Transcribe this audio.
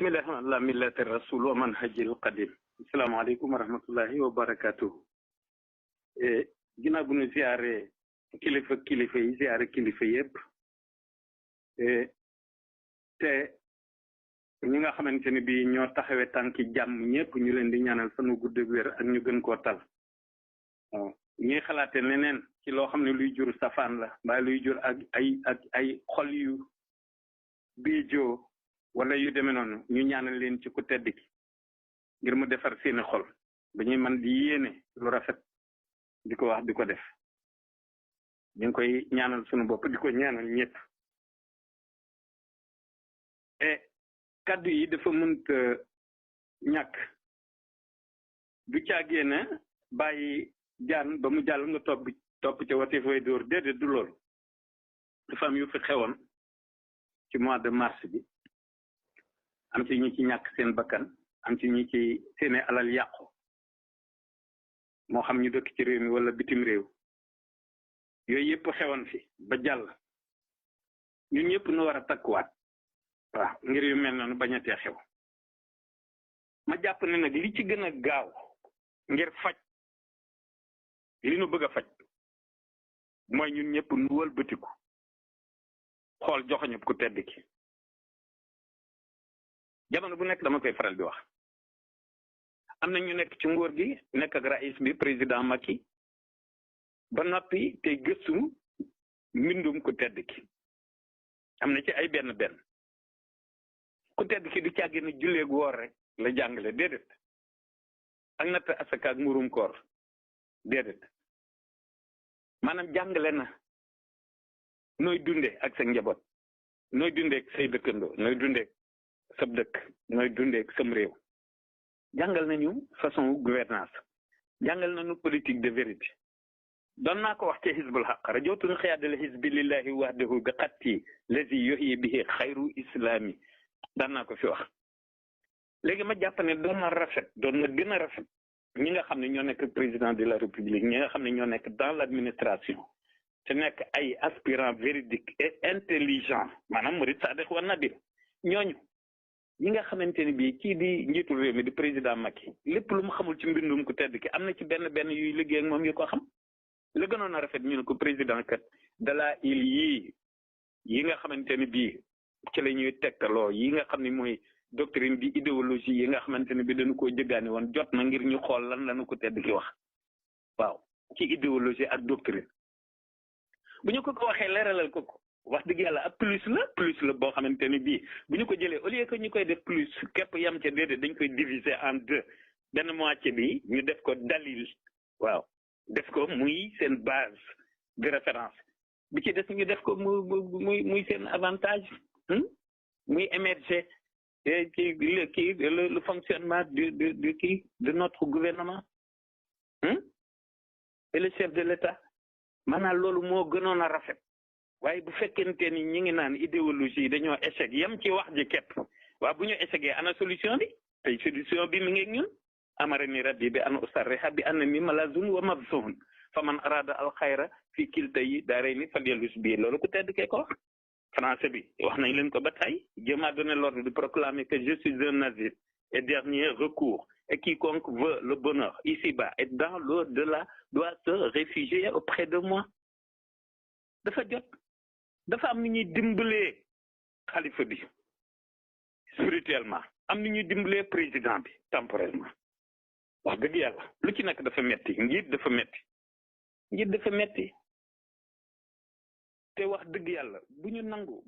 bismillah ala millati rasul wa manhajil qadim asalaamaaleykum wa rahmatullahi wa barakatuhu ginnaaw bu ñu ziare kilifa yi ziare kilifa yëpp te ñi nga xamante ni bi ñoo taxawee tànki jàmm ñëpp ñu leen di ñaanal sanu gudd ak wér ak ñu gën koo tal waaw ñuy xalaate leneen ci loo xam ne luy jur safaan la mbaa luy jur ak ay xol yu biijoo wala yu demee noonu ñu ñaanal leen ci ku tedd ki ngir mu defar seeni xol ba ñuy man di yéene lu rafet di ko wax di ko def ñu ngi koy ñaanal sunu bopp di ko ñaanal ñëpp kaddu yi dafa mënta ñàkk du caagee na bàyyi jaan ba mu jàll nga topp ca wati fay dóor déedéet du loolu dafa am yu fi xewoon ci mois de mars bi am ci ñi ci ñàkk seen bakkan am ci ñi ci seeni alal yàqu moo xam ñu dëkk ci réew mi wala bitim réew yooyu yëpp xewoon fi ba jàll ñun ñëpp nu war a takkuwaat waaw ngir yu mel noonu bañatee xew ma jàpp ne nag li ci gën a gaaw ngir faj li nu bëgg a faj mooy ñun ñëpp nu wëlbatiku xool joxoñu ku tedd ki jamono bu nekk dama koy faral di wax am na ñu nekk ci nguur gi nekk ak rais bi président Macky ba noppi te gëstu mbindum ku tedd ki am na ci ay benn ku tedd ki du càggi na julleeg woor rek la jàngale déedéet ak natt asaka ak murum koor déedéet maanaam jàngale na nooy dunde ak sa njaboot nooy dunde ak say dëkkandoo nooy dunde sab dëkk nooy dunde ak sam réew jàngal nañu façon gouvernance jàngal nañu politique de vérité doon naa ko wax ci xisbul xaq rajootun xiyaadal xisbi lillahi wahdahu bi xatti lazi yuhyi bihi xayru islami daan naa ko fi wax léegi ma jàpp ne doon na rafet doon na gën a rafet ñi nga xam ne ñoo nekk président de la république ñi nga xam ne ñoo nekk dans l'administration te nekk ay aspirants véridiques et intelligents maanaam murid sadiq wa nabil ñooñu ñi nga xamante ni bii kii di njiitul réew mi di président Macky lépp lu mu xamul ci mbindum ku tedd ki am na ci benn yuy liggéey ak moom yu ko xam la gënoon a rafet ñu ne ko président kat dalaa il yi nga xamante ni bii ci la ñuy tegtaloo yi nga xam ne mooy doctrine bi idéologie yi nga xamante ne bi dañu koo jëggaani woon jot na ngir ñu xool lan lañu ko tedd ki wax waaw ci idéologie ak doctrine bu ñu ko waxee leeralal ko wax dëgg yàlla ak plus la boo xamante ni bii bu ñu ko jëlee au lieu que ñu koy def plus képp yam ca déedéet dañ koy diviser en deux benn moitié bi ñu def ko dalil waaw def ko muy seen base de référence bi ci des ñu def ko muy seen avantage muy émerger le fonctionnement de notre gouvernement et le chef de l'État maanaam loolu moo gënoon a rafet waaye bu fekkente ni ñi ngi naan idéologie dañoo échec yam ci wax ji képp waaw bu ñu échecgee ana solution bi tey solution bi mi ngi ñun amarani rabbi bi an usarriha bi anna mi malazun wa mabzun fa man arada al xayra fi kiltayi daarayni falyalus bii loolu ku tedd kee ko wax français bi wax nañ leen ko ba tey Dieu m'a donné l'ordre de proclamer que je suis un asile et dernier recours et quiconque veut le bonheur ici-bas et dans l'au-delà doit se réfugier auprès de moi dafa jot dafa am ni ñuy dimbalee xalifa bi spirituellement am ni ñuy dimbalee président bi temporellement wax dëgg yàlla lu ci nekk dafa metti njiit dafa metti te wax dëgg yàlla bu ñu nangu